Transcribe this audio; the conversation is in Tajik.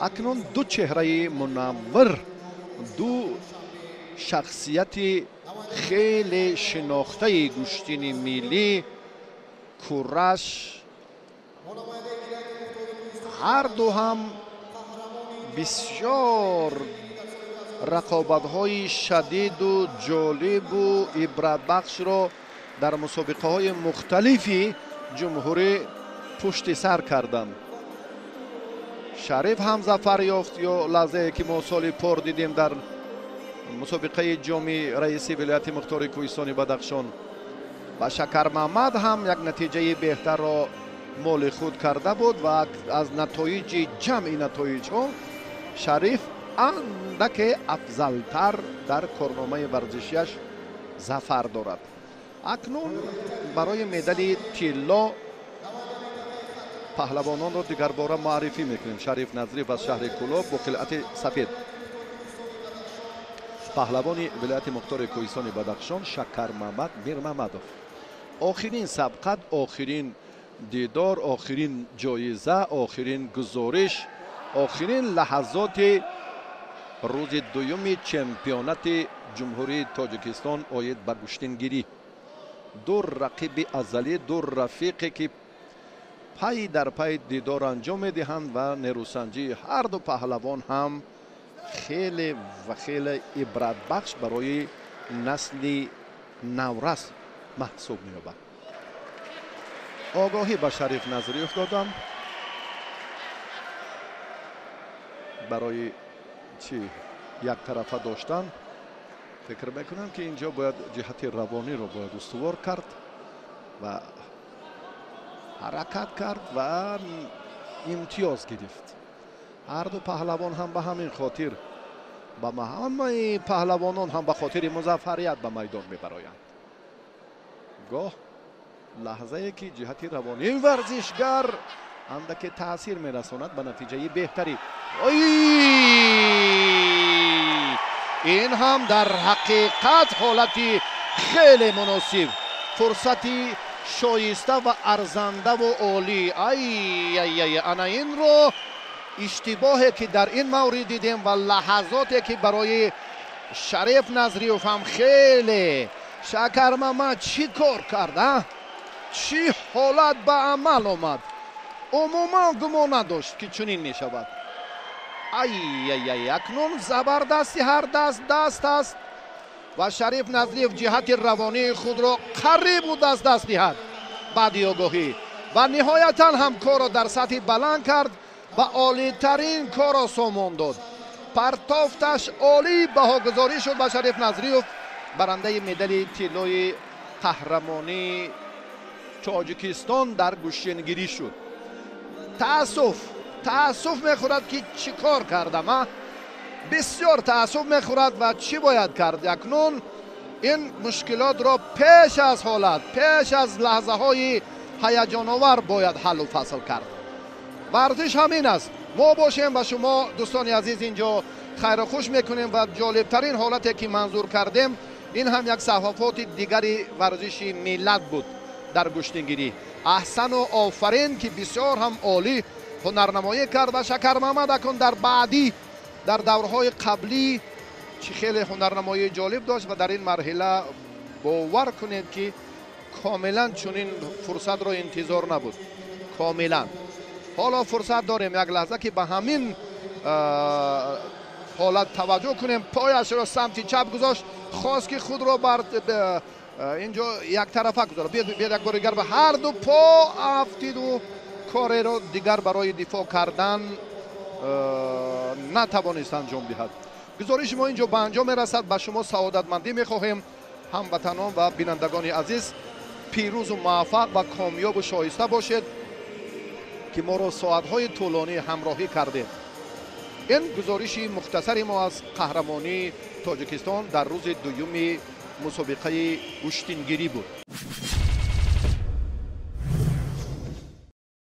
Акнун ду чеҳраи мунаввар, ду шахсияти хеле шинохтаи гӯштини миллӣ, кураш, ҳар ду ҳам бисёр рақобатҳои шадиду ҷолибу ибратбахшро дар мусобиқаҳои мухталифи ҷумҳурӣ пушти сар карданд. Шариф ҳам зафар ёфт, ё лаҳзае ки мо соли пор дидем дар мусобиқаи ҷоми раиси вилояти мухтори кӯҳистони Бадахшон, ва Шакармаҳмад ҳам як натиҷаи беҳтарро моли худ карда буд ва аз натоиҷи ҷамъи натоиҷҳо Шариф андаке афзалтар дар корномаи варзишияш зафар дорад. Акнун барои медали тилло паҳлавононро дигарбора муаррифӣ мекунем. Шариф Назриев аз шаҳри Кӯлоб бо қилъати сафед, паҳлавони вилояти мухтори кӯҳистони Бадахшон Шакармаҳмад Мирмамадов. Охирин сабқат, охирин дидор, охирин ҷоиза, охирин гузориш, охирин лаҳазоти рӯзи дуюми чемпионати ҷумҳурии Тоҷикистон оид ба гӯштингирӣ. Ду рақиби азалӣ, ду рафиқе ки пай дар пай дидор анҷом медиҳанд ва нерӯсанҷии ҳар ду паҳлавон ҳам хеле ва хеле ибратбахш барои насли наврас маҳсуб меёбад. Огоҳӣ ба Шариф Назриев додам барои чӣ яктарафа доштан. Фикр мекунам ки инҷо бояд ҷиҳати равониро бояд устувор кард ва ҳаракат кард ва имтиёз гирифт. Ҳар ду паҳлавон ҳам ба ҳамин хотир, ба ҳамаи паҳлавонон ҳам ба хотири музаффарият ба майдон мебароянд. Гоҳ лаҳзае ки ҷиҳати равонии варзишгар андаке таъсир мерасонад ба натиҷаи беҳтарӣ. Ой! Ин ҳам дар ҳақиқат ҳолати хеле муносиб, фурсати шоиста ва арзандаву олӣ. Ай ай ай, ана инро иштибоҳе ки дар ин маврид дидем ва лаҳазоте ки барои Шариф Назриев ҳам хеле. Шакармамад чӣ кор кард, а? Чӣ ҳолат ба амал омад? Умуман гумон надошт ки чунин мешавад. Ай ай ай, акнун забардасти ҳар даст даст аст ва Шариф Назриев ҷиҳати равонии худро қарибу даст даст диҳад баъди огоҳӣ ва ниҳоятан ҳам корро дар сатҳи баланд кард ва олитарин корро сомон дод. Партофташ олӣ баҳогузорӣ шуд ба Шариф Назриев, барандаи медали тиллои қаҳрамонии Тоҷикистон дар гӯштингирӣ шуд. Таассуф, таассуф мехӯрад ки чӣ кор кардам, а? Бисёр таассуф мехӯрад ва чӣ бояд кард? Акнун ин мушкилотро пеш аз ҳолат, пеш аз лаҳзаҳои ҳаяҷоновар бояд ҳаллу фасл кард. Варзиш ҳамин аст. Мо бошем ба шумо дӯстони азиз инҷо хайру хуш мекунем ва ҷолибтарин ҳолате ки манзур кардем ин ҳам як саҳифаи дигари варзиши миллат буд дар гӯштингирӣ. Аҳсану офарин ки бисёр ҳам олӣ ҳунарнамоӣ кард ва Шакармамад акун дар баъдӣ дар даврҳои қаблӣ чӣ хеле ҳунарнамоии ҷолиб дошт ва дар ин марҳила бовар кунед ки комилан чунин фурсатро интизор набуд. Комилан. Ҳоло фурсат дорем як лаҳза ки ба ҳамин ҳолат таваҷҷӯҳ кунем. Пояшро самти чап гузошт, хост ки худро бар инҷо яктарафа гузорад. Биёд як бори дигар ба ҳар ду по афтиду кореро дигар барои дифоъ кардан натавонист анҷом диҳад. Гузориши мо инҷо ба анҷом мерасад. Ба шумо саодатмандӣ мехоҳем, ҳамватанон ва бинандагони азиз. Пирӯзу муваффақ ва комёбу шоиста бошед ки моро соатҳои тӯлонӣ ҳамроҳӣ кардед. Ин гузориши мухтасари мо аз қаҳрамонии Тоҷикистон дар рӯзи дуюми мусобиқаи гӯштингирӣ буд.